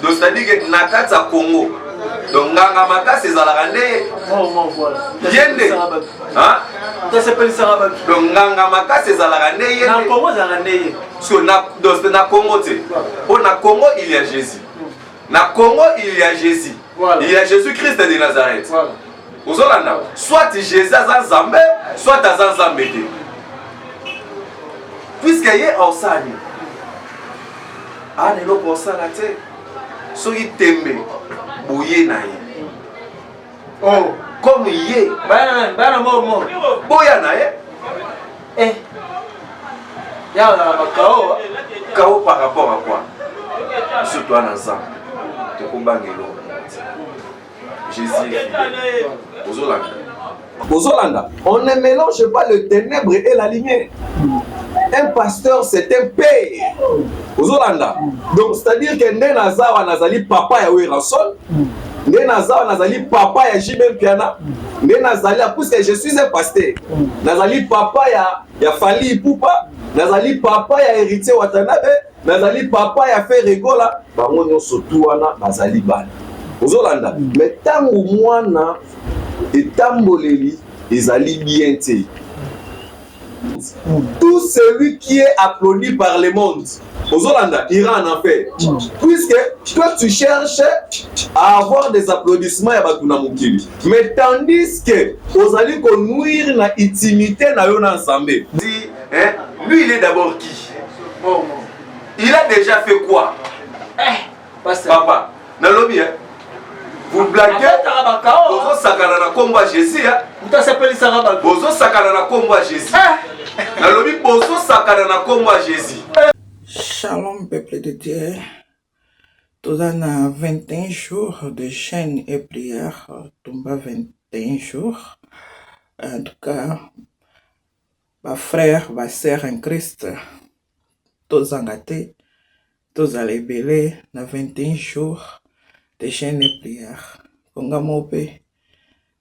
Donc c'est-à-dire que na kati ya Congo, donc nganga makasi ezalaka nde ye. Ye nde. Tasepelisaka bato. Donc nganga makasi ezalaka nde ye. Na Congo ezalaka nde ye. So na, donc na Congo te. Po na Congo il y a Jésus. Na Congo il y a Jésus. Voilà. Il y a Jésus-Christ de Nazareth. Voilà. Ozolanda, soit Jésus aza Nzambe, soit aza Nzambe te. Puisque ye osala nini? Ana eloko osala te. Soki tembe boye na ye. Oh, comme ye. Bana bana mo mo. Boya na ye. Eh. Ya na bakao. Kao par rapport à quoi? Surtout ana Nzambe. Tokobanga eloko. Jésus est fidèle. Ozolanda. Ozolanda. On ne mélange pas le ténèbre et la lumière. Un pasteur, c'est un père. Ozolanda. Donc, c'est-à-dire que nde naza wana nazali papa ya Werrason, nde naza wana nazali papa ya JB Mpiana, nde nazali, puisque je suis un pasteur, nazali papa ya Fally Ipupa, nazali papa ya Héritier Watanabe, nazali papa ya Ferre Gola, bango nyonso tu wana bazali bana. Ozolanda. Mais ntango mwana etamboleli ezali bien te. Tout celui qui est applaudi par le monde, ozolanda, ira en enfer. Puisque toi tu cherches à avoir des applaudissements ya bato na mokili, mais tandis que ozali konuire na intimité na yo na Nzambe. Hein, lui il est d'abord qui? Il a déjà fait quoi? Eh, papa, nalobi, hein? Vous blaguez, bozosakana na nkombo ya Jésus. Moto asepelisaka bato. Bozosakana na nkombo ya Jésus. Nalobi bozosakana na nkombo ya Jésus. Shalom, peuple de Dieu. Toza na 21 jours de jeûne et prière. Tumba 21 jours. En tout cas, ba frère, ba sœur en Christ, tozanga te, tozala ebele na 21 jours de jeûne et prière. Konga mo mpe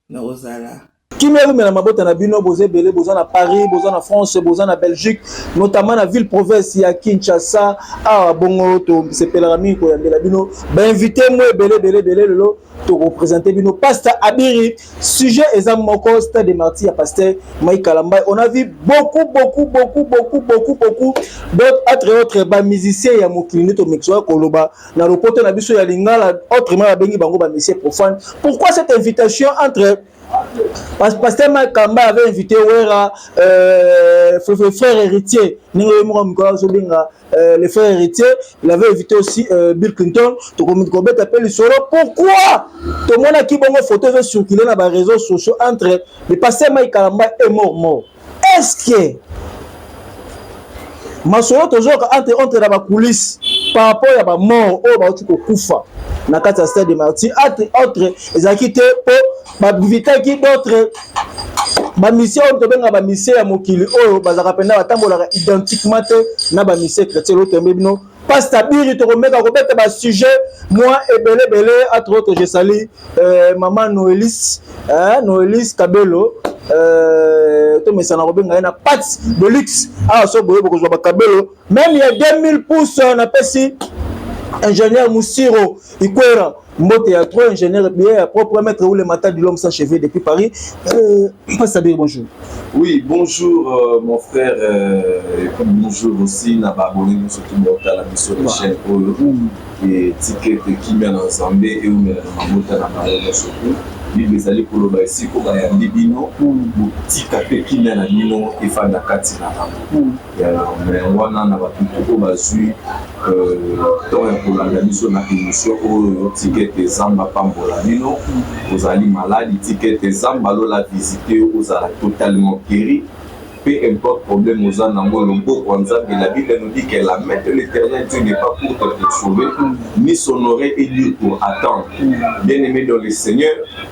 na kozala. Kimia elumela mabota na bino. Boza ebele, boza na Paris, boza na France, boza na Belgique, notamment na ville province ya Kinshasa awa. Bongo tosepelaka mingi koyambela bino bainvité mo ebele ebele ebele. Lelo tokoprésente bino Pasteur Abiri. Sujet eza moko, Stade de Martyr ya Pasteur Mike Kalambay. On a vu beaucoup, beaucoup, beaucoup, beaucoup, beaucoup, beaucoup d'autres, entre autres bamusicien ya mokili nde tomekisaka koloba na lopoto na biso ya lingala, autrement babengi bango bamusicien profane. Pourquoi cette invitation entre Pasteur Mike Kalambay avait invité Wera, frère héritier, ndenge moko mikolo azobenga le frère héritier, il avait invité aussi Bill Clinton. Tokobeta mpe lisolo pourquoi tomonaki bongo photo ezocircule na baréseaux sociaux entre le pasteur Mike Kalambay et mort mort. Est ce que masolo tozoyoka entre na bacoulisse par rapport ya bamort oyo bauti kokufa na kati ya Stade de Martyr, entre autres, ezalaki te mpo bavitaki d'autres bamusicien oyo tobengaka bamusicien ya mokili, oyo bazalaka mpenza batambolaka identiquement te na bamusicien chrétien? Lotembe bino Pasteur Biri, tokomeka kobeta basujet mwa ebele ebele. Entre autres, je salue mama Noelis, Noelis Kabelo, tomesana kobenga ye na Pat de Luxe awa. So boye bokozwa bakabelo même ya 2000 pouces. Napesi ingénieur Musiro Ikwera mbote ya trop, ingénieur bien ya propre, maître ou le matin du l'homme sans cheveux depuis Paris. Pasteur Biri, bonjour. Oui, bonjour mon frère, et puis bonjour aussi na baabonné nyonso to baotala biso na chaîne oyo. Etika ete kimia na Nzambe eumela na mabota na bango nyonso tu. Bible ezali koloba esika bayambi bino, botika mpe kimia na bino efanda kati na bango. Yango wana na bato oyo bazwi temps ya kolanda biso na émission oyo, tika ete Nzambe apambola bino. Ozali maladi, tika ete Nzambe alola visite, ozala totalement guéri. Peu importe problème oza nango, loboko ya Nzambe, la Bible nous dit que la main de l'Éternel Dieu n'est pas courte pour sauver, ni son oreille est dure pour attendre. Bien aimé dans le Seigneur,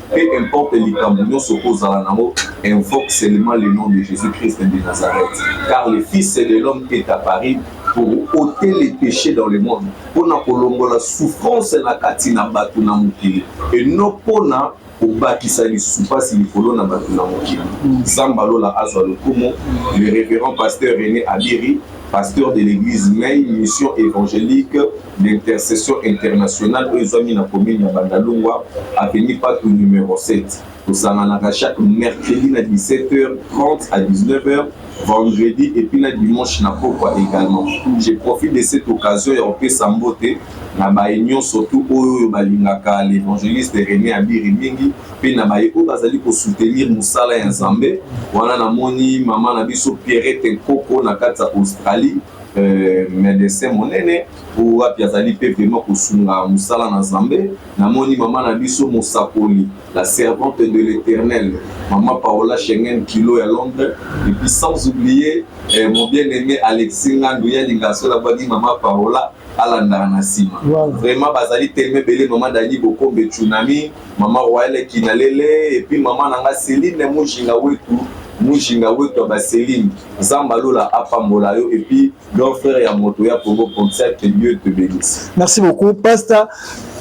peu importe likambo nyonso kozala nango, invoque seulement le nom de Jésus-Christ de Nazareth, car le Fils de l'homme est apparu pour ôter les péchés dans le monde, mpona kolongola souffrance na kati na bato na mokili, et non mpona Kobakisa lisusu mpasi likolo na bato na mokili. Nzambe alola azwa lokumu. Le révérend pasteur René Abiri, pasteur de l'église Mei, mission évangélique d'intercession internationale oyo ezwami na commune ya Bandalungwa, avenue Patou numéro 7. Tosanganaka chaque mercredi na 17h30 à 19h, vendredi et puis na dimanche na pokwa également. Je profite de cette occasion ya kopesa mbote na baye nyonso tu oyo oyo balingaka l'évangéliste René Abiri mingi, mpe na baye oyo bazali kosoutenir mosala ya Nzambe wana. Namoni mama na biso Pierrette Nkoko na kati ya Australie, médecin monene oyo wapi azali mpe vraiment kosunga mosala na Nzambe. Namoni mama na biso mosakoli, la servante de l'Éternel, mama Paola Schengen Kilo ya Londres, et puis sans oublier mon bien-aimé Alexis Ngandu yalinga sola badi mama Paola alandaka na nsima. Vraiment bazali telema ebele: mama Dani Bokombe Tsunami, mama Royale Kinalele, et puis mama na nga Céline Mujinga wetu, Mujinga wetu ya baceline. Nzambe alola apambola yo. Et puis grand frère ya moto ya Congo Pontiac, que Dieu te bénisse. Merci beaucoup, pasteur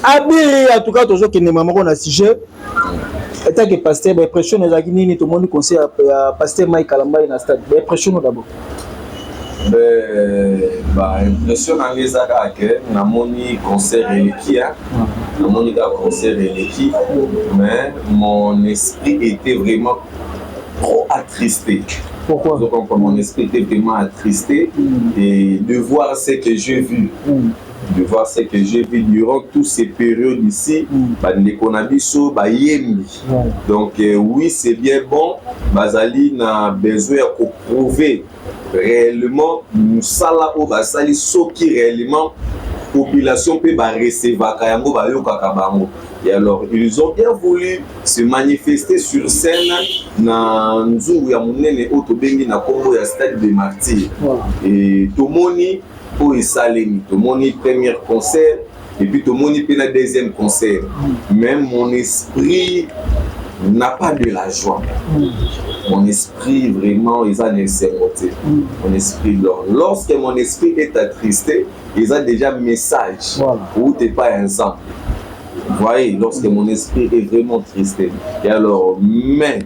Abiri. En tout cas, tozokende moko na sujet. En tant que pasteur, baimpression ezalaki nini? Tomoni conseil ya pasteur Mike Kalambai na stade. Baimpression d'abord? Baimpression na ngai eza kaka ke namoni concert eleki, namoni kaka concert eleki, mais mon esprit était vraiment trop attristé. Pourquoi? Donc, mon esprit était vraiment attristé et de voir ce que j'ai vu, de voir ce que j'ai vu durant toutes ces périodes ici, bandeko na biso bayembi. Donc oui, c'est bien bon, bazali na besoin ya koprouver réellement mosala oyo basali, soki réellement population mpe barecevaka yango, bayokaka bango. Et alors ils ont bien voulu se manifester sur scène na nzungu ya monene oyo tobengi na nkombo ya Stade de Martyr. Et tomoni oyo esalemi, tomoni premier concert et puis tomoni mpe na deuxième concert, mais mon esprit n'a pas de la joie. Mon esprit vraiment eza na esengo te. Mon esprit dort. Lorsque mon esprit est attristé, eza déjà message outi epai ya Nzambe. Voyez, lorsque mon esprit est vraiment triste. Et alors, mais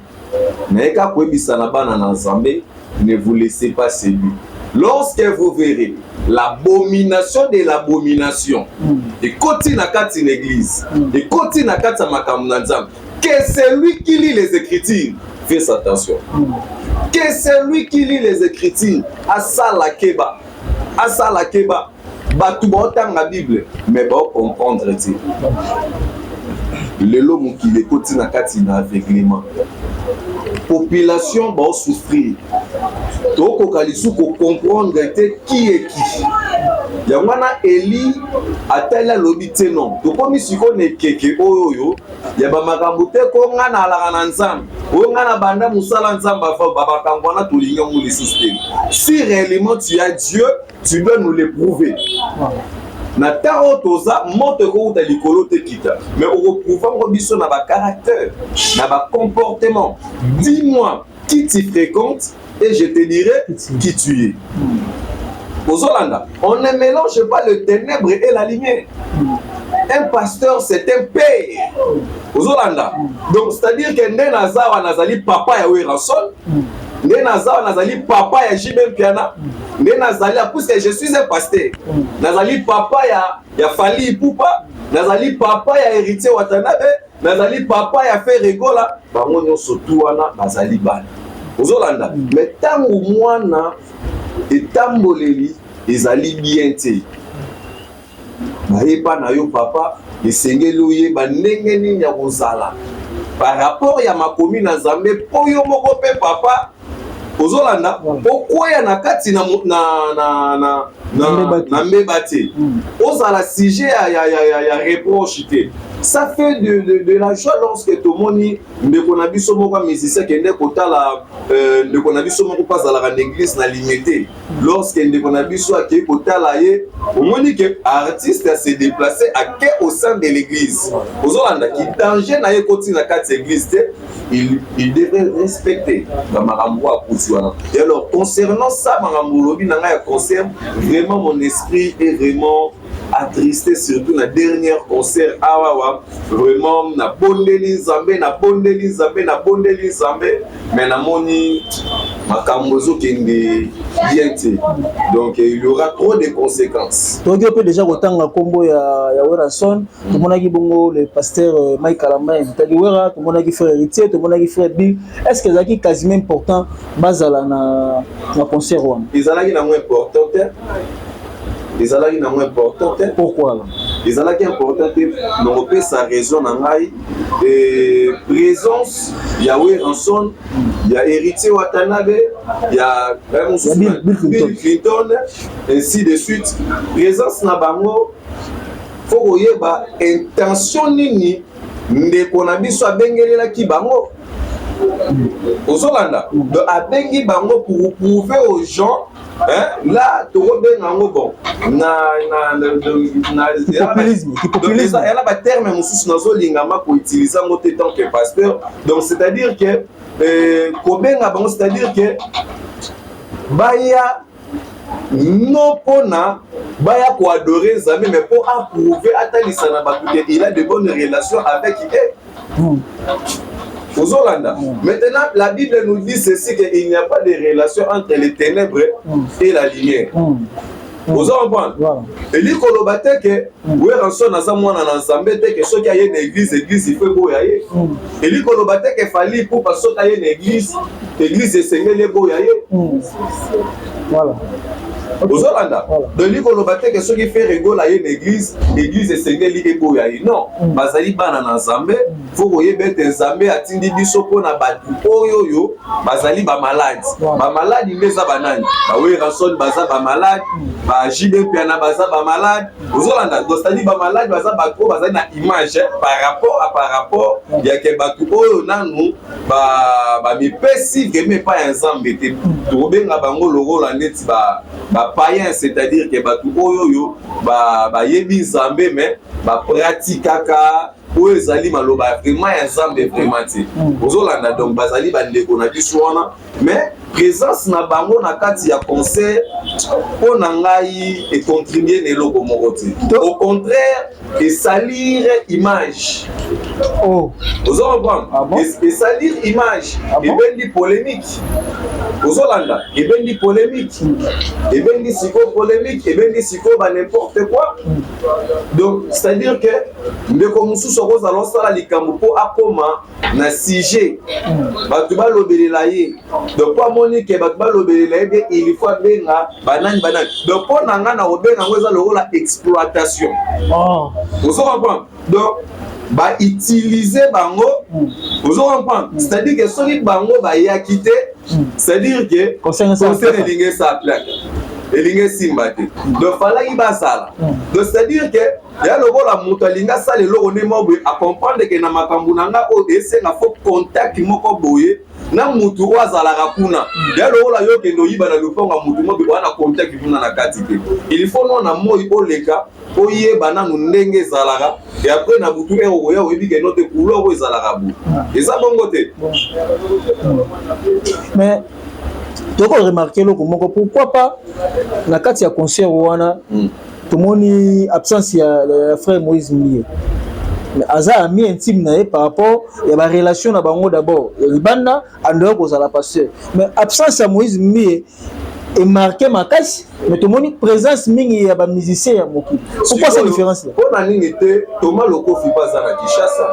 nayeka koyebisa na bana na Nzambe: ne vous laissez pas séduire. Lorsque vous verrez l'abomination de l'abomination ekoti na kati na église, ekoti na kati ya makambo na Nzambe, que celui qui lit les Écritures fasse attention. Que celui qui lit les Écritures asala keba, asala keba. Bato baotanga Bible mais baocomprendre te. Lelo mokili ekoti na kati na aveuglement, population baosouffrir, tokoka lisusu kocomprendre te qui est qui. Yango wana Eli atali, alobi te: non, tokomi sikoyo na ekeke oyo oyo ya bamakambo te. Ko nga na alaka na Nzambe, oyo nga na banda mosala Nzambe afa bamakambo wana, tolingi yango lisusu te. Si réellement tu as Dieu, tu dois nous le prouver. Na ntango oyo toza, moto ekouta likolo te kita, mais okoprouver yango biso na bacaractère, na bacomportement. Dis-moi qui tu fréquentes et je te dirai qui tu es. Ozolanda, on ne mélange pas le ténèbre et la lumière. Un pasteur, c'est un père. Ozolanda, donc c'est à dire que nde naza awa, nazali papa ya Werrason, nde naza awa, nazali papa ya JB Mpiana, nde nazali, puisque je suis un pasteur, nazali papa ya Fally Ipupa, nazali papa ya Héritier Watanabe, nazali papa ya Ferre Gola. Bango nyonso tu wana bazali bana. Ozolanda, mais ntango mwana etamboleli ezali bien te, bayeba na yo papa, esengeli oyeba ndenge nini ya kozala par rapport ya makomi na Nzambe, mpo yo moko mpe papa, ozolanda, okweya na kati na mbeba te, ozala sujet ya reproche te. Ça fait de la joie lorsque tomoni ndeko na biso moko ya musicien kende kotala ndeko na biso moko mpo azalaka na église na Limete. Lorsque ndeko na biso akei kotala ye, omoni ke artiste ase déplace, ake au sein de l'église. Ozolanda ki danger na ye ekoti na kati ya église te. Il devrait respecter bamakambo oyo akuti wana. Et alors, concernant ça, makambo olobi na ngai ya concert, vraiment mon esprit est vraiment Attristé surtout na dernière concert awawa. Vraiment nabondeli Nzambe, nabondeli Nzambe, nabondeli Nzambe, mais namoni makambo ezokende bien te. Donc il y aura trop de conséquences. Toyoki mpe déjà kotanga nkombo ya Werrason. Tomonaki bongo le pasteur Mike Kalamba invitaki Wera, tomonaki frère Héritier, tomonaki frère Bill. Est ce que ezalaki quasiment important bazala na concert wana? Ezalaki nango important te, ezalaki nango important te. Pourquoi là? Ezalaki important te. Nakopesa raison na ngai. Présence ya Werrason, ya Héritier Watanabe, ya Ya Bill Clinton. Bill Clinton, ainsi de suite, présence na bango, faut koyeba intention nini ndeko na biso abengelelaki bango. Ozolanda? Donc abengi bango pour prouver aux gens, hein, là tokobenga yango bon na Populisme, ki populisme. Eza baterme mosusu nazolingama koutiliser yango te tant que pasteur. Donc c'est à dire que kobenga bango, c'est à dire que baya non mpona baya koadorer Nzambe, mais mpo aprouver, atalisa na bato ke il a de bonnes relations avec eux. Ozolanda? Maintenant, la Bible nous dit ceci, qu'il n'y a pas de relation entre les ténèbres et la lumière. Ozo comprendre? Voilà. Eli koloba te ke Werrason aza mwana na Nzambe te, ke soki aye na église, église il faut eboya ye. Eli koloba te ke Fally Ipupa soki aye na église, église esengeli eboya ye. Voilà. Ozolanda? Voilà. Donc eli koloba te ke soki Ferre Gola aye na église, église esengeli eboya ye. Non, bazali bana na Nzambe. Faut koyeba ete Nzambe atindi biso mpona bato oyo oyo bazali bamaladi. Bamaladi nde eza banani? BaWerrason baza bamaladi, baJB Mpiana baza bamaladi. Ozolanda? Donc c'est-à-dire bamaladi baza bato oyo bazali na image, hein, par rapport yake bato oyo nanu bamipesi vraiment epai ya Nzambe te. Tokobenga bango lokola neti bapayen, c'est-à-dire ke bato oyo oyo bayebi Nzambe mais bapratikaka oyo ezali maloba vraiment ya Nzambe vraiment te. Ozolanda? Donc bazali bandeko na biso wana, mais présence na bango na kati ya concert, mpo na ngai, econtribue na eloko moko te. Au contraire, esalir image. Oh. Ozo comprendre? Ah bon? Esalir image. Ah bon? Ebendi polémique. Ozolanda? Ebendi polémique, ebendi sikoyo polémique, ebendi sikoyo ba n'importe quoi. Donc c'est à dire que ndeko mosusu akozala osala likambo mpo akóma na sujet, bato balobelela ye. Donc mpo amoni ke bato balobelela ye bien, il faut abenga banani banani. Donc mpo na ngai, na kobenga yango eza lokola exploitation. Oh. Ozo comprendre? Donc bautiliser bango. Ozo comprendre? C'est à dire que soki bango bayaki te, c'est à dire que Concert esala concert plaque. elingi esala plaque, elingi esimba te. Donc falaki bazala. Donc c'est à dire que ya lokola moto alingi asala eloko nde moko boye, acomprendre ke na makambo na nga oyo esenga faut contact moko boye na mutu oyo azalaka kuna. Ya lokola yo okende oyiba na lupango ya mutu moko boye, oya na contact kuna na kati te. Il faut no na moi oleka, oyeba nanu ndenge ezalaka, et après na butu ere okoya, oyebi ke no te, couloir oyo ezalaka boye, eza bongo te. Mais toko remarquer eloko moko: pourquoi pas na kati ya concert wana tomoni absence ya frère Moïse Mbiye, mais aza ami intime na ye par rapport ya barelation na bango d'abord ya libanda, andoya kozala pasteur. Mais absence ya Moïse Mbiye emarquer makasi, mais tomoni présence mingi ya bamusicien ya mokili. Pourquoi cette différence là? Mpo na nini te Thomas Lokofi mpe aza na Kinshasa?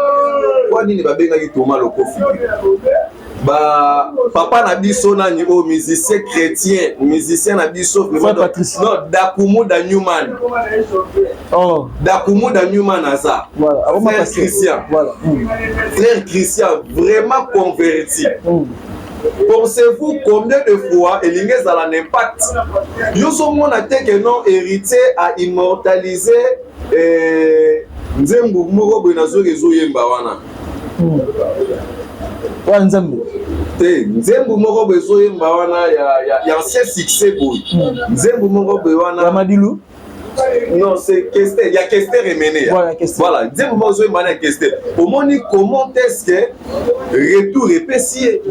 Mpo nini babengaki Thomas Lokofi te? Ba papa na biso nani oyo, musicien chrétien, musicien na biso vraiment? Frère Patrice. Non, Dakumuda Newman. Oh. Dakumuda Newman aza Voilà. Akoma frère pasteur. Christian. Voilà. Frère Christian vraiment converti. Pensez-vous combien de fois elingi ezala na impact? Yo ozomona te ke non, Héritier a immortalisé nzembo moko boye nazoki ezoyemba wana. Wana Nzambe. Te, nzembo moko boye ezoyemba wana ya ancien succès boye, nzembo moko boye Ya wana. Madilu. Non, c'est Kester, ya Kester Emene. Voilà, Kester. Voilà, nzembo moko ezoyemba wana ya Kester. Omoni comment est-ce que retour epesi ye?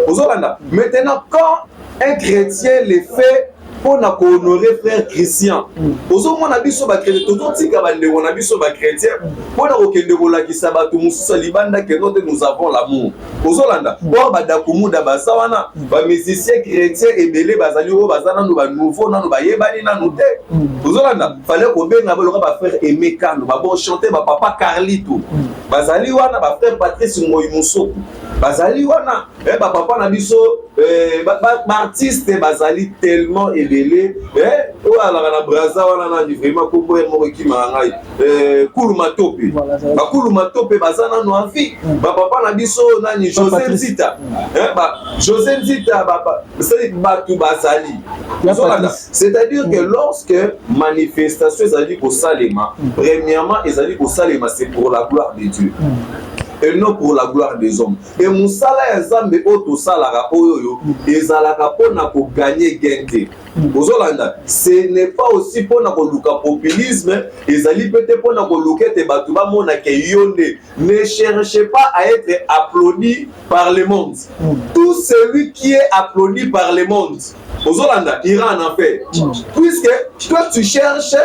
Ozolanda? Maintenant, quand un chrétien le fait, Mpo na kohonorer frère Christian, ozomona biso bachrétien tozotika bandeko na biso bachrétien mpo na kokende kolakisa bato mosusu ya libanda keno te, nous avons l'amour. Ozolanda or badakumuda baza wana, bamusicien chrétien ebele bazali oyo baza nanu banouveau, nanu bayebani nanu te. Ozolanda, fallait kobenga baloka bafrère Emekano, babon chanteur, bapapa Carlito bazali wana, bafrère Patrice Ngoi Mosoku bazali wana, bapapa na biso, baartiste bazali tellement ebele. Oyo alaka na Braza wana, nani vraiment, kombo ye moko ekimaka ngai, Kulu Matope, bakulu Matope baza nano en vie, bapapa na biso nani, José Nzita, José Nzita, bato bazali. C'est-à-dire que lorsque manifestation ezali kosalema, premièrement ezali kosalema, c'est pour la gloire de Dieu et non pour la gloire des hommes. E mosala ya Nzambe oyo tosalaka oyo oyo ezalaka mpona kogagner gain te. Ozolanda, ce n'est pas aussi mpona koluka populisme, ezali mpe te mpona koluka ete bato bamonake yo nde. Ne cherchez pas à être applaudi par le monde. Tout celui qui est applaudi par le monde, ozolanda, ira en enfer, puisque toi tu cherches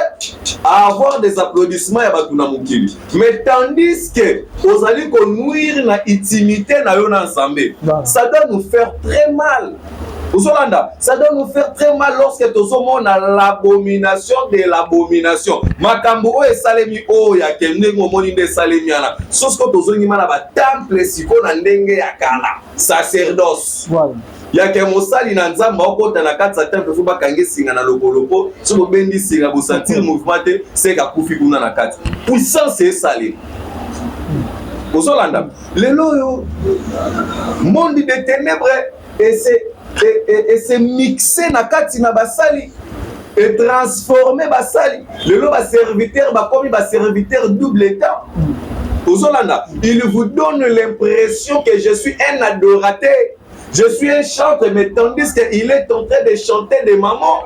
à avoir des applaudissements ya bato na mokili, mais tandis que ozali konuire na intimité na yo na Nzambe. Ça doit nous faire très mal. Ozolanda, ça doit nous faire très mal lorsque tozomona l'abomination de l'abomination, makambo oyo esalemi, oyo yake ndenge omoni nde esalemi wana. Soki tozongima na batemple sikoyo na ndenge ya kala, sacerdoce yake mosali na Nzambe akota na kati ya temple, faut bakangi singa na lokolo, mpo soki bobendi singa, bosentir mouvement te, seke akufi kuna na kati. Puissance esalemi. Ozolanda, lelo oyo monde de ténèbres ese mixe na kati na basali, etransforme basali. Lelo baserviteur bakomi baserviteur double état. Ozolanda, il vous donne l'impression que je suis un adorateur, je suis un chantre, mais tandis qu'il est en train de chanter des mamans.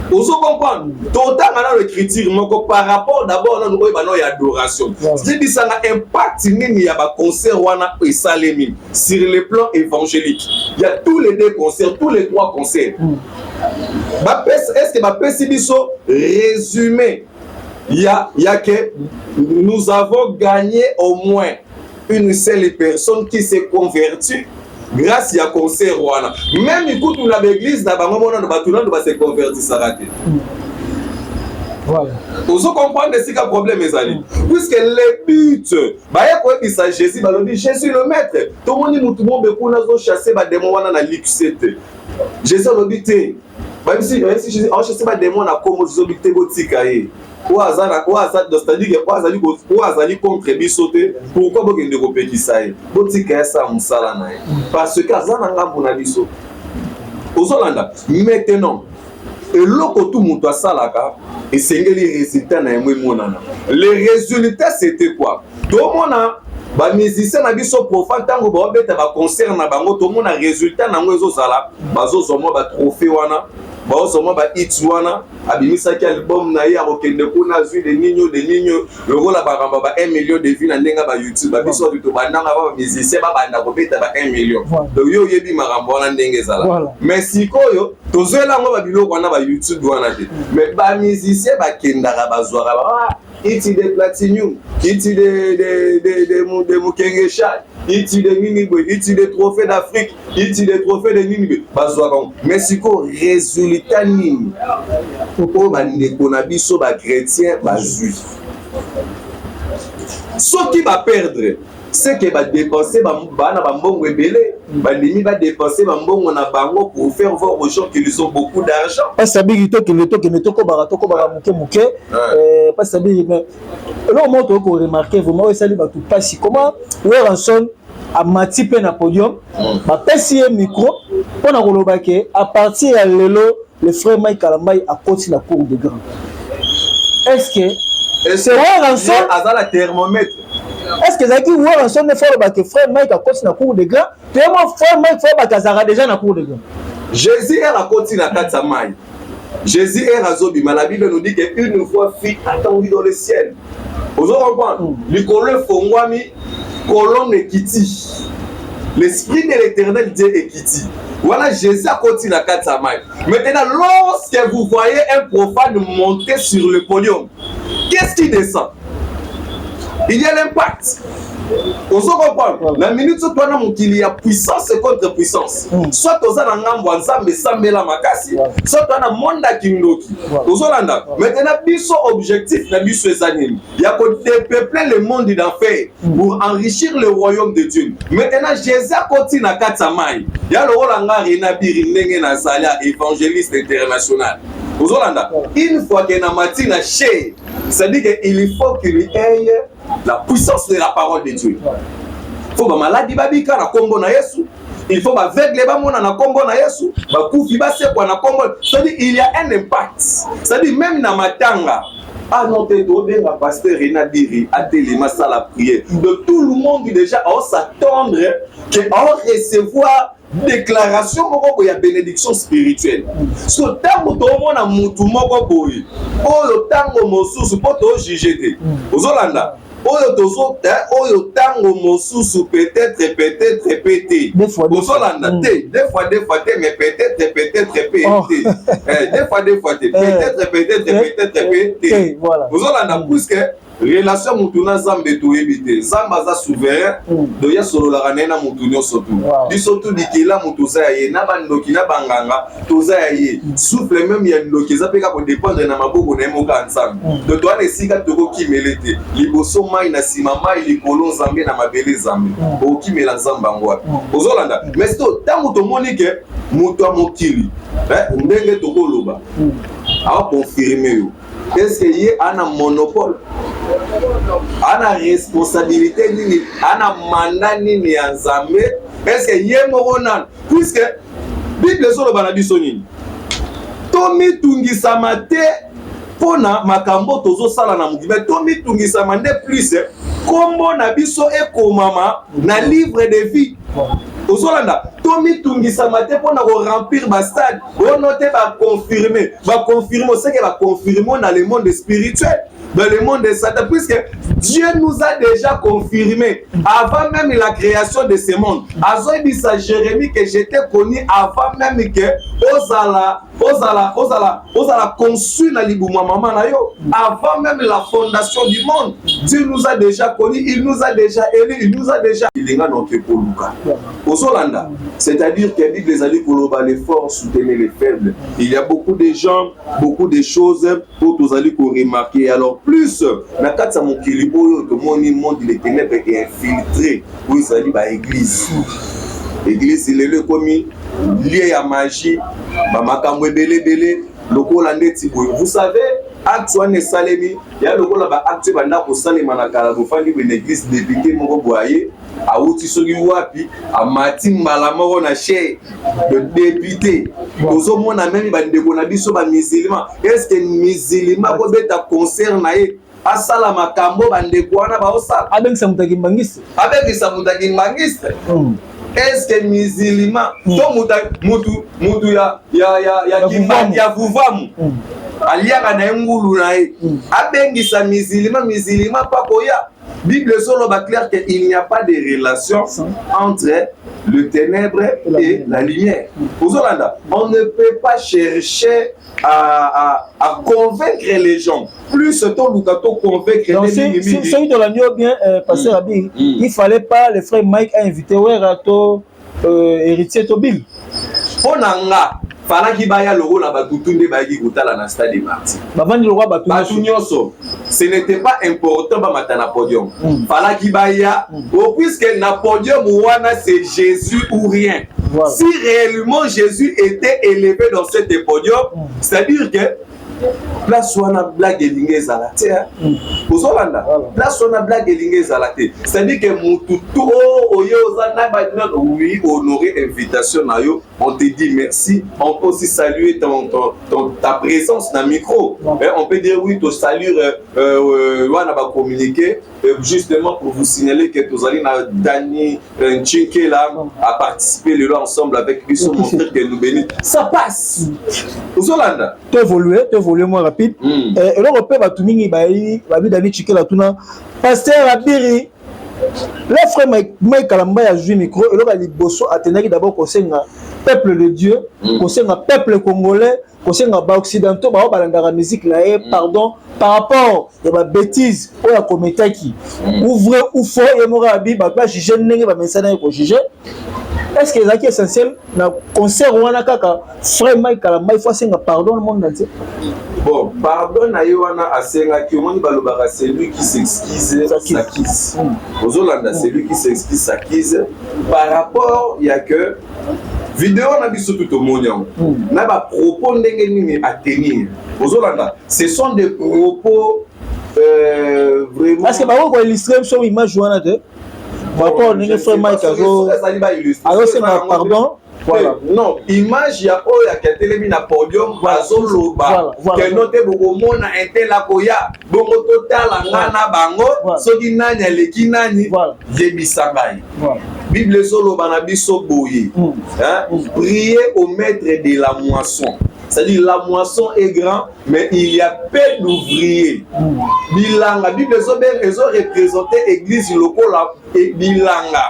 Ozo comprendre, totanga nano écriture moko par rapport d'abord nano oyo bano ya adoration. Zebisanga impact nini ya baconcert wana esalemi sur le plan évangélique? Il y a tous les deux concerts, tous les trois concerts. Est ce que bapesi biso résumé ya que nous avons gagné au moins une seule personne qui s'est convertie grâce ya concert wana? Même kutu na baeglise na bango monano, bato nano base convertisaka te. Ozo comprendre esika problème ezali, puisque le but, baye koyebisa Jésus, balobi: «Jésus le maître, tomoni mutu mombe kuna azochasse badémon wana na luxe te.» Jésus alobi te. Bayebisi Jésus aochasse badémon na kombo. Jésus alobi te, botika ye, oyo aza, oyo aza, c'est-à-dire oyo azali contre biso te. Pourquoi bokende kopekisa ye? Botika ye asala mosala na ye, parce que aza na ngambo na biso. Ozolanda, maintenant eloko tu moto asalaka, esengeli résultat na yango emonana. Le résultat, c'était quoi? Tomona bamusicien na biso profane, ntango baobeta baconcert na bango, tomona résultat na yango ezozala, bazozwa mwa batrophée wana, bazozwa mwa bahit wana. Abimisaki album na ye, akokende kuna, azwi de ninio de ninio, lokola bakambo ba 1 million de vues na ndenge ya bayoutube. Babiso bato tobandanga, ba bamusicien babanda kobeta ba 1 million. Donc yo oyebi makambo wana ndenge ezala. Mais sikoyo tozwela yango babiloko wana, bayoutube wana te, mais bamusicien bakendaka, bazwaka ba hit de platinum, hit de Mokenge, hit de nini boye, hit de trophée d'Afrique, hit de trophée de nini boye, bazwaka yango. Mais sikoyo résultat nini oyo bandeko na biso bachrétien bazwi? Soki baperdre, c'est que badépense bana bambongo ebele, bandimi badépense bambongo na bango pour faire voir aux gens qu'ils ont beaucoup d'argent. Pasteur Biki, tokende, tokobaka moke moke. Pasteur Biki, mais eloko moko tokoki koremarquer vraiment oyo esali bato mpasi, comment Werrason amati mpe na podium, bapesi ye micro mpona koloba ke à partir ya lelo, le frère Mike Kalambai akoti na cour de grand? Est ce que c'est Werrason? Aza la thermomètre. Est ce que ezalaki Werrason nde faut aloba ke frère Mike akoti na cour de grand, to ye mo frère Mike faut olobaka azalaka déjà na cour de grand? Jésus ere akoti na kati ya mai, Jésus ere azobima. La Bible nous dit que une voix fut entendue dans le ciel. Ozo comprendre, likolo efongwami, colonne ekiti, l'esprit de l'Éternel Dieu ekiti. Wana Jésus akoti na kati ya mai. Maintenant, lorsque vous voyez un profane monter sur le podium, qu'est-ce qui descend? Il y a l'impact. Ozo comprendre? Na minute oyo toza na mokili ya puissance contre puissance. Soit toza na ngambo ya Nzambe, sambela makasi, soit toza na monde ya kindoki. Ozolanda? Maintenant, biso objectif na biso eza nini? Ya kodépeupler le monde d'enfer pour enrichir le royaume de Dieu. Maintenant, Jésus akoti na kati ya mai, ya lokola nga Rena Biri, ndenge nazali ya évangéliste international. Ozolanda? Une fois que na mati na chaire, c'est-à-dire que il faut qu'il y ait la puissance de la parole de Dieu. Faut bamaladi babika na nkombo na Yesu, il faut baaveugle bamona na nkombo na Yesu, bakufi basekwa na nkombo. C'est-à-dire, il y a un impact. C'est-à-dire, même na matanga, ah non te, tobenga pasteur Rena Biri atelema, asala prière. Donc tout le monde déjà aos'attendre que aorecevoir déclaration moko boye ya bénédiction spirituelle. So ntango toomona mutu moko boye oyo, ntango mosusu mpo tojuge te, ozolanda, oyo tozo oyo ntango mosusu peut-être pe te. Deux fois, deux fois. Ozolanda? Te, deux fois, deux fois te, mais peut-être peut-être pe te. Eh, deux fois, deux fois te, peut-être peut-être peut-être pe te. Te, voilà. Ozolanda? Puisque relation mutu na Nzambe toyebi te, Nzambe aza souverain. Donc ye asololaka na ye na mutu nyonso tu. Biso tu likela mutu oza ya ye, na bandoki na banganga toza ya ye. Souffle même ya ndoki eza mpe kaka kodépendre na maboko na ye moko ya Nzambe. Donc towana esika tokokimele te, liboso mai, na nsima mai, likolo Nzambe, na mabele Nzambe. Okokimela Nzambe yango wapi? Ozolanda? Mais to ntango tomoni ke moto ya mokili, ndenge tokoloba, aoconfirme yo, est-ce que ye ana monopole, ana responsabilité nini, ana mandat nini ya Nzambe? Est-ce que ye moko nano, puisque Bible ezoloba na biso nini? Tomitungisama te mpo na makambo tozosala na mokili, mais tomitungisama nde plus nkombo na biso ekomama na livre de vie. Ozolanda? Tomitungisama te mpo na koremplir bastade ono te. Baconfirme, baconfirme oseke, baconfirme dans le monde spirituel, dans le monde de Satan, puisque Dieu nous a déjà confirmé avant même la création de ce monde. Azoyebisa Jérémie que j'étais connu avant même que ozala ozala ozala ozala conçu na libumu ya mama na yo. Avant même la fondation du monde, Dieu nous a déjà connu, il nous a déjà élu, il nous a déjà ilinga noke koluka. Ozolanda? C'est-à-dire que Bible ezali koloba: les forts soutenez les faibles. Il y a beaucoup de gens, beaucoup de choses oyo tozali koremarquer. Alors plus na kati ya mokili oyo tomoni monde les ténèbres infiltré, oyo ezali baéglise. Église lelo ekomi lieu ya magie, bamakambo ebele ebele lokola ndeti boye. Vous savez, acte wana esalemi ya lokola baacte banda kosalema na kala. Bofandi boye na église, député moko boye awuti soki wapi, amati mbala moko na chaire de député. Tozomona même bandeko na biso bamusulman. Est-ce musulman kobeta concert na ye, asala makambo bandeko wana baosala? Abengisa moto akimbangisi. Abengisa moto akimbangisi. Est-ce que musulman to mutu ya vuvamu aliaka na ye ngulu na ye, abengisa musulman, musulman mpa koya? Bible ezoloba clair que il n'y a pas de relation entre le ténèbre et la lumière. Ozolanda? On ne peut pas chercher à convaincre les gens. Plus toluka to convaincre. Donc, si tolandi yo bien, pasteur Abi, il fallait pas le frère Mike a invité Wera to Héritier to Bill? Mpo na nga, falaki baya lokola batutu nde bayaki kotala na stade Martyr. Bavandi lokola bato. Bato nyonso. Ce n'était pas important bamata na podium. Falaki baya puisque na podium wana, c'est Jésus ou rien. Voilà. Si réellement Jésus était élevé dans cet podium, c'est-à-dire que place wana blague elingi ezala te. Ozolanda? Place wana blague elingi ezala te. C'est-à-dire que mutu to oyo oza na oui, honorer invitation na yo, on te dit merci. On peut aussi saluer ta présence na micro. On peut dire oui, te saluer wana bacommuniquer justement pour vous signaler que tozali na Dani Nchinkela a participé lelo ensemble avec biso, mon frère, que nous bénisse. Ça passe. Ozolanda? To évoluer moins rapide. Eloko mpe bato mingi bayi babi Dani Chikela, tuna pasteur Abiri. Le frère Mike Kalamba azwi micro, eloko ya liboso atendaki d'abord kosenga Peuple de Dieu, kosenga peuple congolais, kosenga baoccidentaux bao balandaka musique na ye pardon par rapport ya babêtise oyo akometaki, ou vrai ou faux, ye moko abi bato bajuge ndenge bamesana ye kojuge. Est ce que ezalaki essentiel na concert wana kaka frère Mike Kalamba il faut asenga pardon le monde entier? Bon, pardon na ye wana asengaki, omoni, balobaka: celui qui s'excuse s'accuse. Ozolanda, celui qui s'excuse s'accuse. Par rapport ya que video na biso tu tomoni yango na bapropos ndenge nini atenir, ozolanda, ce sont des propos vraiment. Parce que bango koillustre biso image wana te par rapport ndenge frère Mike azosenga pardon. Voilà. Non, image ya oyo atelemi na podium, azoloba keno te, bokomona intel akoya bongo, totala nga na bango soki nani aleki nani. Yebisa ngai, Bible ezoloba na biso boye: priez au maître de la moisson. C'est-à-dire, la moisson est grande, mais il y a peu d'ouvriers. Bilanga, Bible ezo représente église lokola bilanga,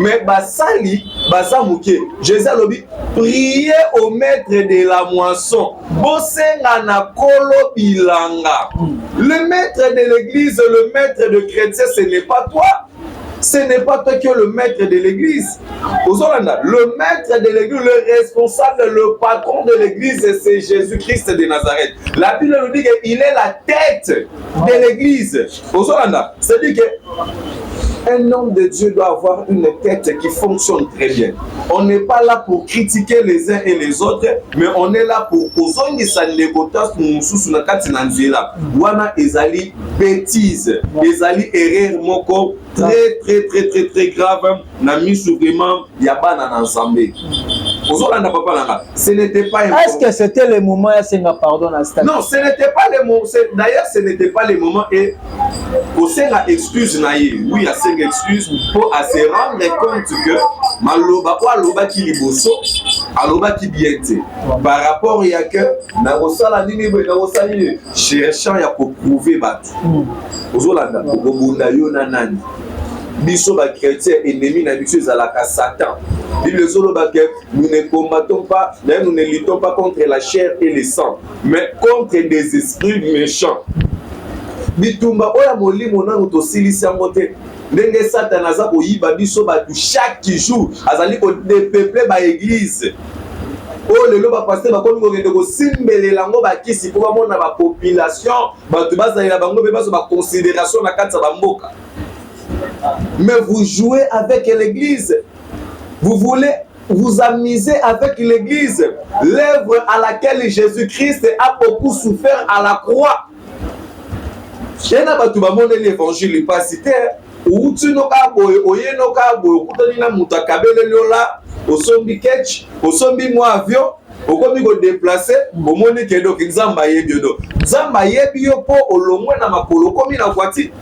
mais basali baza moke. Jésus alobi: priez au maître de la moisson, bosenga na kolo bilanga. Le maître de l'église, le maître de chrétien, ce n'est pas toi. Ce n'est pas toi qui es le maître de l'église. Ozolanda, le maître de l'église, le responsable, le patron de l'église, c'est Jésus-Christ de Nazareth. La Bible nous dit qu'il est la tête de l'église. Ozolanda, c'est-à-dire que un homme de Dieu doit avoir une tête qui fonctionne très bien. On n'est pas là pour critiquer les uns et les autres, mais on est là pour kozongisa ndeko mosusu na kati na nzela. Wana ezali bêtise, ezali erreur moko très très très très très grave na misu vraiment ya bana na Nzambe. Ozolanda, papa nanga, ce n'était pas Est-ce que c'était le moment ya senga pardon na stade? Non, ce n'était pas le moment. D'ailleurs, ce n'était pas le moment. Et kosenga excuse na ye, oui, asenga excuse mpo ase rendre compte que maloba oyo alobaki liboso, alobaki bien te par rapport ya que nakosala nini boye, nakosala nini, cherchant ya koprouver bato. Ozolanda, okobunda yo na nani? Biso bachrétien, ennemi na biso ezalaka Satan. Bible ezoloba ke nous ne combattons pas, d'ailleurs nous ne luttons pas contre la chair et le sang, mais contre des esprits méchants. Bitumba oyo ya molimo, nanu tosilisi yango te. Ndenge Satana aza koyiba biso bato chaque jour, azali kodépeupler baéglise oyo. Lelo bapasteur bakomi kokende kosimbelela yango bakisi mpo bamona bapopulation, bato bazalela bango mpe bazwa baconsidération na kati ya bamboka. Mais vous jouez avec l'église, vous voulez vous amuser avec l'église, l'œuvre à laquelle Jésus-Christ a beaucoup souffert à la croix. Ye na bato bamoneli évangile mpasi te. Outi noka boye, oye noka boye, okutani na moto akabeleli ola, osombi ketch, osombi mwa avion, okomi kodéplacer, omoni ke doki Nzambe ayebi yo. Do Nzambe ayebi yo mpo olongwe na makolo, okomi na voiture,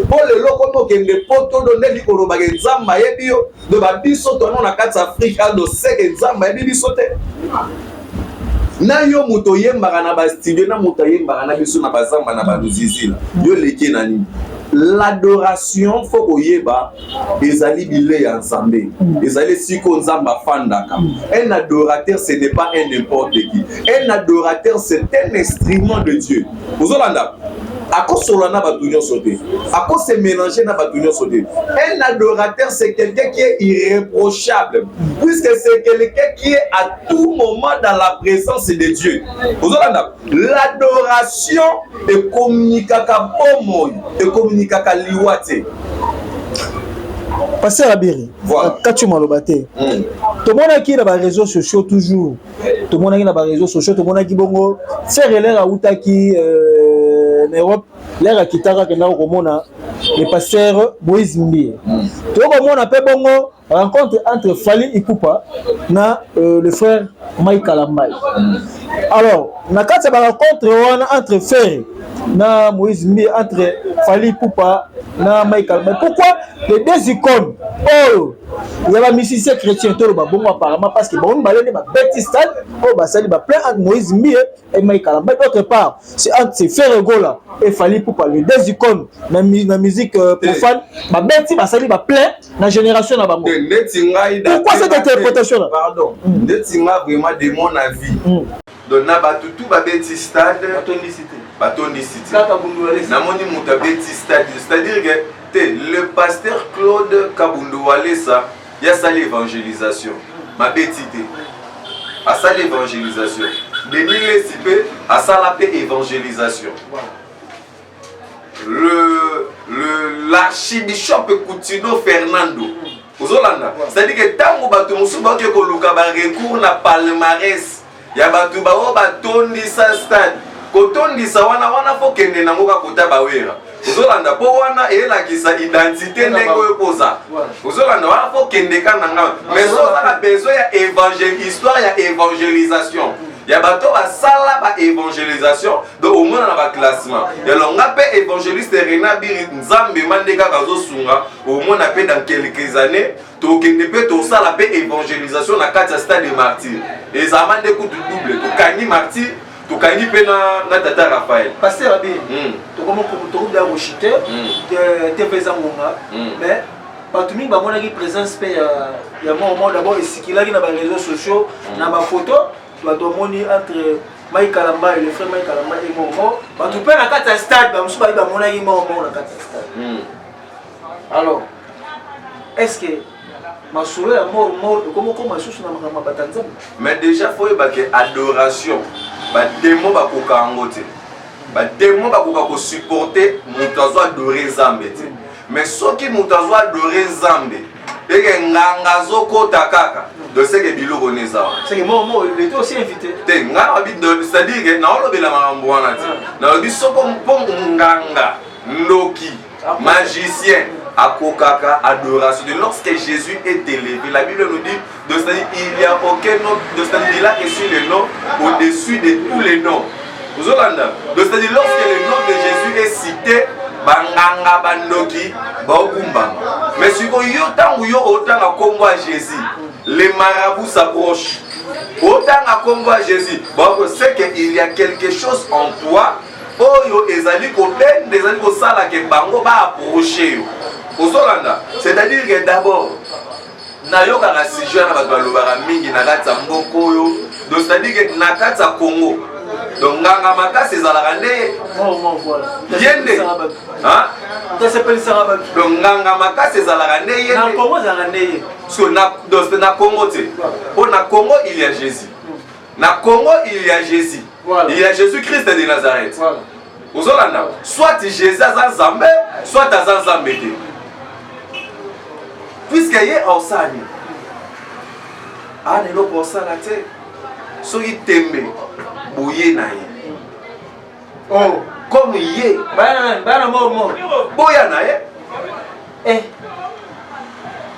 mpo lelo okomi okende poto. Do ndenge kolobaka Nzambe ayebi yo, do babiso tono na kati ya Afrike ado seke Nzambe ayebi biso te. Na yo moto oyembaka na bastudio, na moto ayembaka na biso na bazamba na baluzizila, yo leki na nini? L'adoration, faut koyeba, ezali bilei ya Nzambe, ezali esika Nzambe afandaka. Un adorateur, ce n'est pas un n'importe qui. Un adorateur, c'est un instrument de Dieu. Ozolanda, akosolola na bato nyonso te, akose mélanger na bato nyonso te. Un adorateur, c'est quelqu'un qui est irréprochable, puisque c'est quelqu'un qui est à tout moment dans la présence de Dieu. Ozolanda, l'adoration ekommunikaka bomoi, ekommunikaka liwa te. Pasteur Abiri. Voilà. Kati maloba te. Tomonaki na baréseaux sociaux, toujours tomonaki na baréseaux sociaux, tomonaki bongo frère l'heure autaki na Europe, l'heure akitaka, akendaka komona le pasteur Moïse Mbiye. Tokomona mpe bongo rencontre entre Fally Ipupa na le frère Mike Kalambay. Alors, na kati ya barencontre wana entre Ferre na Moïse Mbiye, entre Fally Ipupa na Michael, mais pourquoi les deux icônes oyo ya bamusicien chrétien, toloba bongo, apparemment parce que bango mibale nde babeti stade oyo basali baplein entre Moïse Mbiye et Mike Kalambay, d'autre part c'est entre c'est Ferre Gola et Fally Ipupa, les deux icônes na musique profane, babeti, basali baplein na génération na bango? Neti ngai Pourquoi cette interprétation là? Pardon, neti nga vraiment, de mon avis, donc na bato tu babeti stade, Batondisi te. Batondisi te. Kaka Bundula. Namoni moto abeti stade, c'est-à-dire que te, le pasteur Claude Kabundu Walesa, ye asali évangélisation, mabeti te, asali évangélisation. Denis Lesi mpe asala mpe évangélisation. Le l'archibishop Kutino Fernando, ozolanda, c'est-à-dire que ntango bato mosusu baoke koluka barecours na palmarès ya bato bao batondisa stade, kotondisa wana wana fo kende nango kaka kota bawera, ozolanda, mpo wana eyelakisa identité ndenge oyo poza, ozolanda, wana fo kende ka na nga. Mais so oza na besoin ya évangé histoire ya évangélisation ya bato basala baévangélisation, donc omona na baclassement. Yalonga mpe évangéliste Rena Biri, Nzambe ma nde kaka azosunga, omona mpe dans quelques années tokende mpe tosala mpe évangélisation na kati ya stade de Martyr. Ezalama nde kutu double, tokangi Martyr, tokangi mpe na tata Raphaël. Pasteur Abi, tokomi koshite, TV eza ngonga, mais bato mingi bamonaki présence mpe ya moko. D'abord esikilaki na baréseaux sociaux, na bafoto, bato bamoni entre Mike Kalamba et le frère Mike Kalamba et moko. Bato mpe na kati ya stade, bamosusu bayi bamonaki moko moko na kati ya stade. Alors, est ce que masolo ya mort mort ekomokoma lisusu na makambo ya bato ya Nzambe? Mais déjà fo oyeba ke adoration, bademo bakoka yango te. Bademo bakoka kosupporte moto azo adore Nzambe te. Mais soki moto azo adore Nzambe, eke nganga azokota kaka, donc seke biloko ne eza wana. C'est que mort mort, il était aussi invité. Te, ngai nababi, c'est-à-dire ke naolobela makambo wana te. Nalobi soko mpo nganga, ndoki, magicien akokaka adoration de lorsque Jésus est élevé, la Bible nous dit, donc c'est-à-dire il n'y a aucun nom, donc c'est-à-dire il a reçu le nom au-dessus de tous les noms, ozolanda. Donc c'est-à-dire lorsque le nom de Jésus est cité, banganga, bandoki baokumbama. Mais sikoyo yo, ntango yo otanga nkombo ya Jésus, les marabouts s'approchent. Otanga nkombo ya Jésus, bako, c'est que il y a quelque chose en toi oyo ezali kobenda, ezali kosala ke bango baapproche yo, ozolanda. C'est-à-dire que d'abord nayokaka sujet wana, bato balobaka mingi na kati ya mboka oyo. Donc c'est-à-dire que na kati ya Congo, donc nganga makasi ezalaka nde ye nde. Tasepelisaka bato. Donc nganga makasi ezalaka nde ye. Na Congo ezalaka nde ye. So na Congo te, mpo na Congo il y a Jésus, na Congo il y a Jésus. Il y a Jésus Christ de Nazareth. Ozolanda, soit Jésus aza Nzambe, soit aza Nzambe te, puisque ye osali ana eloko osala te. Soki tembe boye na ye, oh, comme ye bana mort mort. Boya na ye. Eh,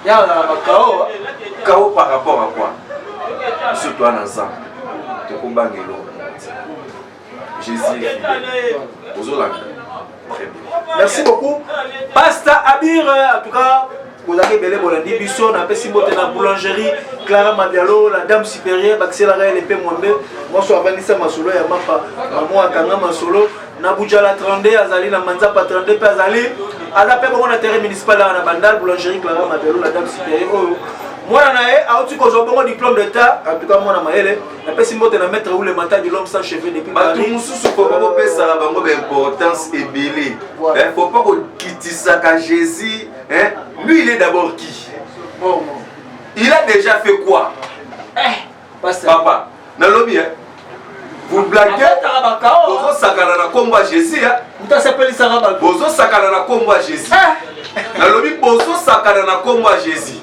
ya bakao. Kao par rapport à quoi? Surtout wana Nzambe, tokobanga eloko te. Jésus est fidèle, ozolanda, très bien. Merci beaucoup, Pasteur Abir. En tout cas, bozalaki ebele, bolandi biso. Napesi mbote na boulangerie Clara Mabialo, la dame supérieure, bakiselaka ye lepe mwambe mwasi avandisa masolo ya mapa, mamo akanga masolo na Bujala 32, azali na Manzapa 32 mpe azali, aza mpe bongo na terrain municipal awa na Bandal. Boulangerie Clara Mabialo, la dame supérieure, oyo mwana na ye auti kozwa bongo diplôme d'état. En tout cas, mwana mayele. Napesi mbote na maître Oule Mata de l'homme sans cheveux depuis Bato mosusu faut pas bopesaka bango baimportance ebele, faut pas kokitisaka Jésus. Lui, il est d'abord qui? Bon. Il a déjà fait quoi? Eh, papa, nalobi, vous blaguez, bozosakana na nkombo ya Jésus. Moto bato. Bozosakana na nkombo ya Jésus. Nalobi bozosakana na nkombo ya Jésus.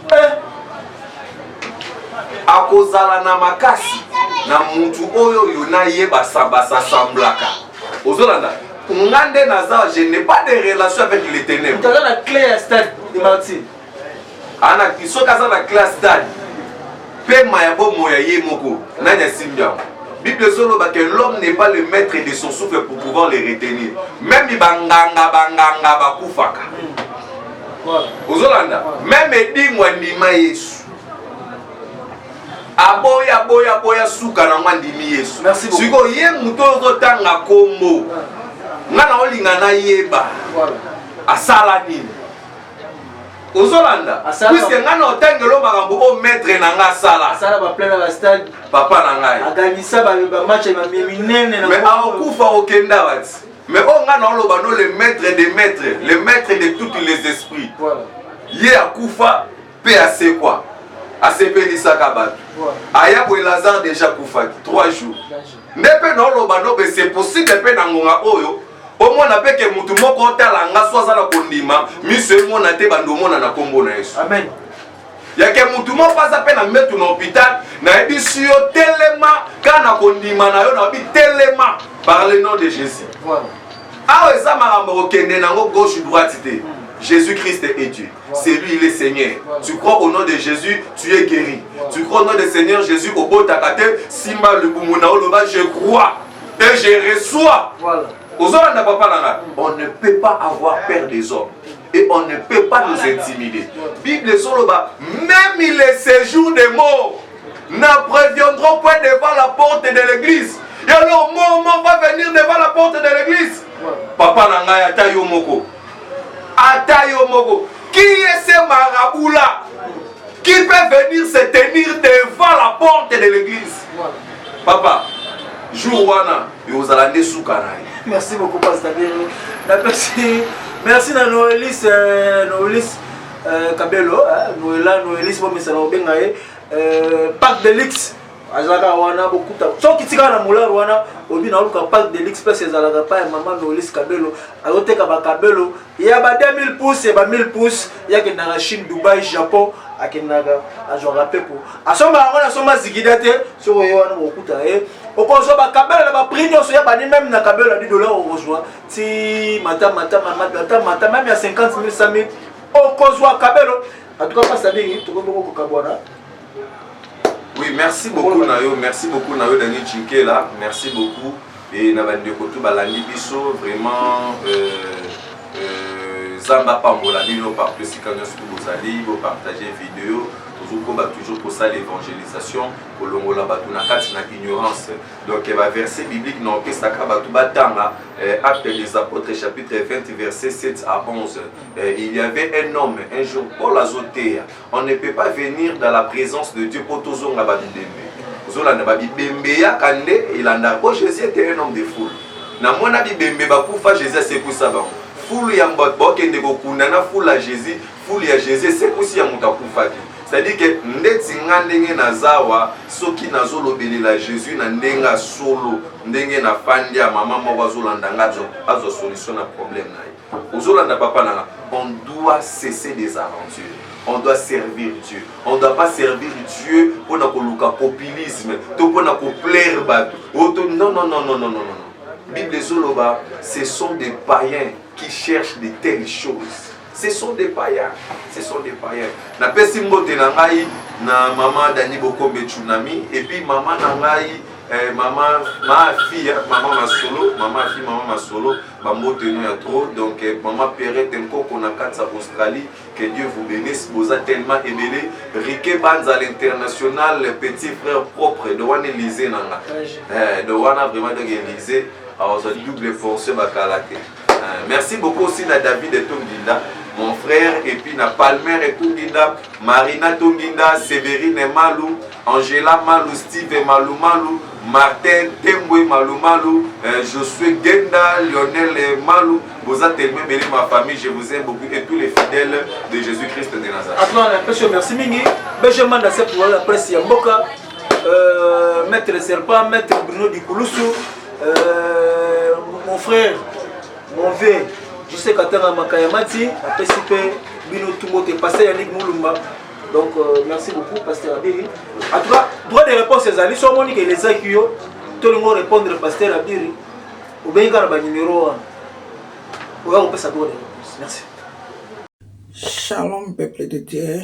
Akozala na makasi na mutu oyo oyo na ye basasemblaka, ozolanda. Nga nde naza, je n'ai pas de relation avec les ténèbres. Aza na clé ya stade de Martyr. Ana, soki aza na clé ya stade, pema ya bomoi ya ye moko, nani asimbi yango? Bible ezoloba que l'homme n'est pas le maître de son souffle pour pouvoir le retenir. Même banganga banganga bakufaka. Ozolanda? Même edingo andima Yesu. Aboya aboya aboya suka nango andimi Yesu. Sikoyo ye moto oyo ozotanga kombo nga na olinga nayeba asala nini? Ozolanda? Puisque nga na otangelo makambo oyo maître na nga asala. Asala ba plein na ba stade. Papa na ngai. Agangisa ba ba match ya minene na. Mais akokufa okenda wati. Mais oyo nga na oloba no le maître des maîtres, le maître de tous les esprits. Voilà. Ye akufa pe asekwa. Asepelisaka bato. Aya boye Lazare déjà akufaki 3 jours. Nde pe na oloba no be c'est possible pe na ngonga oyo omona pe ke mutu moko otala nga so aza na kondima miso emona te bando omona na kombo na Yesu. Amen. Yake mutu moko aza pe na mbetu na hôpital nayebisi yo telema ka na kondima na yo nayebi telema par le nom de Jésus. Voilà. Awa eza makambo kokende nango gauche droite te. Jésus-Christ est Dieu. C'est lui, il est Seigneur. Tu crois au nom de Jésus, tu es guéri. Tu crois au nom du Seigneur Jésus, au beau takate, Simba le Bumuna Oloba, je crois et je reçois. Voilà. Ozolanda papa nanga, on ne peut pas avoir peur des hommes et on ne peut pas nous intimider. Bible ezoloba, même les séjours des morts n'appréviendront point devant la porte de l'église. Et alors, moment va venir devant la porte de l'église. Papa nanga ata yo moko. Ata yo moko. Qui est ce marabout là qui peut venir se tenir devant la porte de l'église? Papa, jour wana ekozala nde suka na ye. Merci beaucoup Pasteur Bero. Merci, merci na Noelis, Noelis Kabelo, hein, Noela, Noelis bomesana kobenga ye, Parc de Luxe. Azalaka wana bokuta soki tika na molar wana obi na oluka Parc de Luxe place ezalaka pa ya mama Noelis Kabelo azoteka ba Kabelo ya ba 2000 pouces ya ba 1000 pouces yakendaka Chine, Dubai, Japon akendaka azwaka pepo asomba yango na somba zikida te soki oye wana okokuta ye okozwa ba Kabelo na ba prix nyonso ya bani même na Kabelo ya 10 dollars okozwa ti mata mata mata mata même ya 50 000 100 000 okozwa Kabelo. En tout cas Pasteur Bigi tokoki bongo kokabwana. Oui, merci beaucoup Nayo, merci beaucoup Nayo Dani Chinkela, merci beaucoup. Et na bandeko tout balandi biso vraiment Zamba pambola bino partout esika nyonso tout bozali, bo partager vidéo, tozokoba toujours kosala évangélisation, kolongola bato na kati na ignorance. Donc ba verset biblique na opesaka bato batanga, Actes des Apôtres chapitre 20 verset 7 à 11. Il y avait un homme un jour Paul azoteya, on ne peut pas venir dans la présence de Dieu po tozonga ba bibembe. Ozolanda ba bibembe yaka nde elanda po Jésus était un homme de foule. Na mona bibembe bakufa Jésus asekwisa bango. Foule ya bato bakende kokunda na foule ya Jésus, foule ya Jésus esekwisi ya moto akufaki. C'est-à-dire que ndeti nga ndenge nazawa soki nazolobelela Jésus na ndenge ya solo, ndenge nafandi ya mama moko azolanda nga azwa solution na problème na ye. Ozolanda papa nanga, on doit cesser des aventures. On doit servir Dieu. On doit pas servir Dieu pour na koluka populisme, to pour na ko plaire bato. Oto non non non non non non non. Bible ezoloba, ce sont des païens qui cherchent de telles choses. Ce sont des païens, ce sont des païens. Na pesi mbote na ngai na maman Dani Bokombe Tsunami et puis maman na ngai maman ma fille, maman Masolo, maman fille maman Masolo, ba mbote no ya trop. Donc maman Perrette Nkoko na kati ya Australie, que Dieu vous bénisse. Boza tellement ebele. Riquet Banza l'international, le petit frère propre de wana Élysée nanga. De wana vraiment donc Élysée, alors ça double force bakalate. Merci beaucoup aussi na David Tonginda, mon frère, et puis na Palmer Tonginda, Marina Tonginda, Séverine Malou, Angela Malou, Steve Malou Malou, Martin Tembwe Malou Malou, Josué Genda, Lionel Malou, Boza tellement belé ma famille, je vous aime beaucoup et tous les fidèles de Jésus-Christ de Nazareth. Attends, la presse, merci mingi. Benjamin Manda, pour la presse Yamboka, Maître Serpent, Maître Bruno Dikulusu, mon frère, mon vieux, je sais qu'Atanga Makayamati, apesi pe bino tumbo te pasteur Yannick Mulumba. Donc merci beaucoup pasteur Abiri. En tout cas, droit de réponse ezali so moni ke les akio tolingo répondre pasteur Abiri obengi kaka na ba numéro wana. Oya kopesa droit de réponse. Merci. Shalom peuple de Dieu.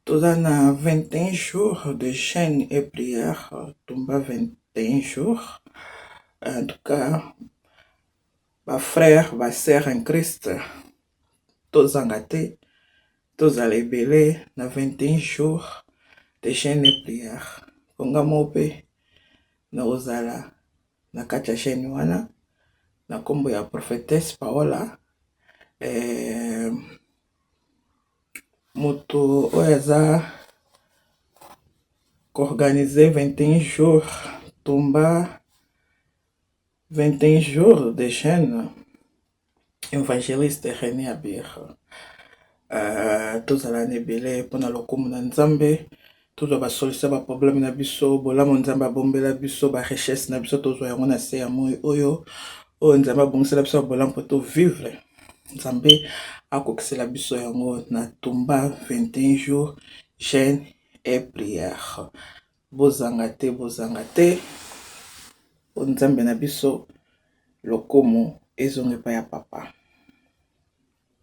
Toza na 21 jours de jeûne et prière, tumba 21. 21 jours. En tout cas, ba frères, ba sœurs en Christ, tozanga te, tozala ebele na 21 jours de jeûne et prière. Konga moko mpe nakozala na kati ya jeûne wana na nkombo ya prophétesse Paola. Moto oyo aza koorganiser 21 jours tumba, 21 jours de jeûne, évangéliste René Abir. Tozala na ebele mpona lokumu na Nzambe, tozwa basolution ya baproblème na biso, bolamu Nzambe abombela biso, barichesse na biso, tozwa yango na se ya moi oyo, oyo Nzambe abongisela biso ya bolamu mpo tovivre. Nzambe akokisela biso yango na tumba 21 jours jeûne et prière. Bozanga te, bozanga te, po Nzambe na biso lokumu ezonga epai ya papa.